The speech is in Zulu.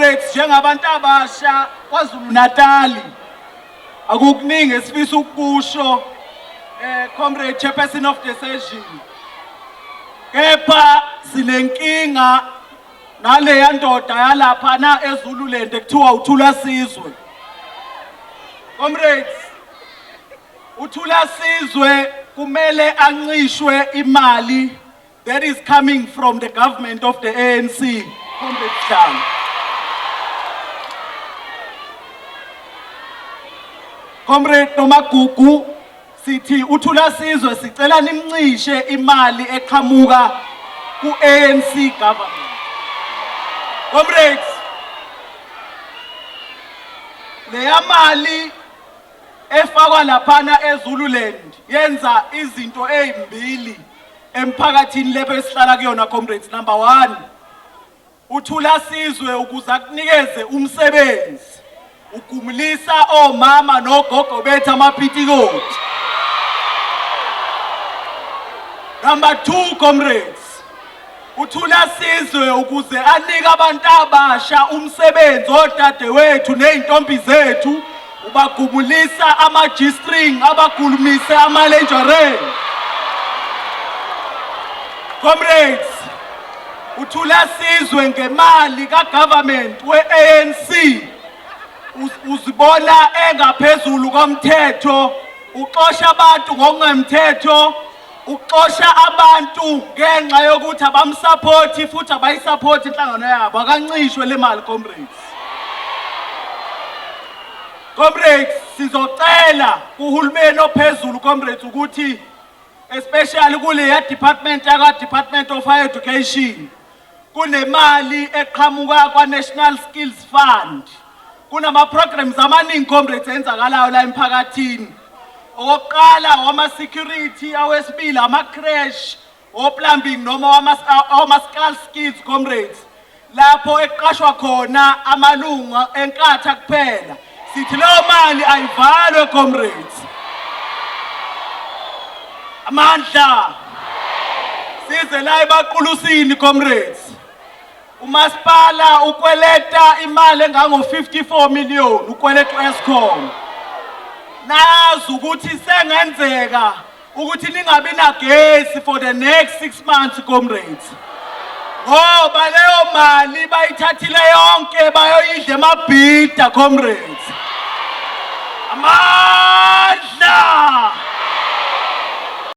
Comrades, njengabantu abasha KwaZulu Natal, akukuningi esifisa ukukusho, comrade chairperson of the session, kepha sinenkinga naleya ndoda yalapha na eZululand ekuthiwa uThula Sizwe. Comrades, uThula Sizwe kumele ancishwe imali that is coming from the government of the ANC. Comrade Sihlalo. Comrade Nomagugu, sithi uThula Sizwe sicela nimncishe imali eqhamuka ku-ANC government. Comrades, leya mali efakwa laphana eZululand yenza izinto ezimbili emphakathini lapho esihlala kuyona, comrades. Number 1, uThula Sizwe ukuze akunikeze umsebenzi ugumulisa omama nogogo bethu amapitikoti. Number 2, comrades, uThula Sizwe ukuze anike abantu abasha umsebenzi, odadewethu nezintombi zethu, ubagumulisa ama-G-string, abagulumise ama-lingerie. Comrades, uThula Sizwe ngemali ka-government we-ANC uzibona engaphezulu komthetho, uxosha abantu ngokungemthetho, uxosha abantu ngenxa yokuthi abamsaphothi futhi abayisaphothi inhlangano yabo. Akancishwe le mali, comrades. Comrades, sizocela kuhulumeni ophezulu, comrades, ukuthi especially kuleya department yaka Department of Higher Education, kunemali eqhamuka kwa National Skills Fund. Kunama programs amaningi, comrades, enzakalayo la emphakathini. Okokuqala wama security, awesibili ama creche, o plumbing noma wama skills, comrades, lapho eqashwa khona amalunga eNkatha kuphela. Sithi leyo mali ayivalwe, comrades. Amandla size la eBaqulusini, comrades. Umasipala ukweleta imali engango 54 million, ukweleta uEskom. Nazi ukuthi sengenzeka ukuthi ningabi nagesi for the next 6 months, comrades, ngoba leyo mali bayithathile yonke bayoyidla eMabhida, comrades. Amandla.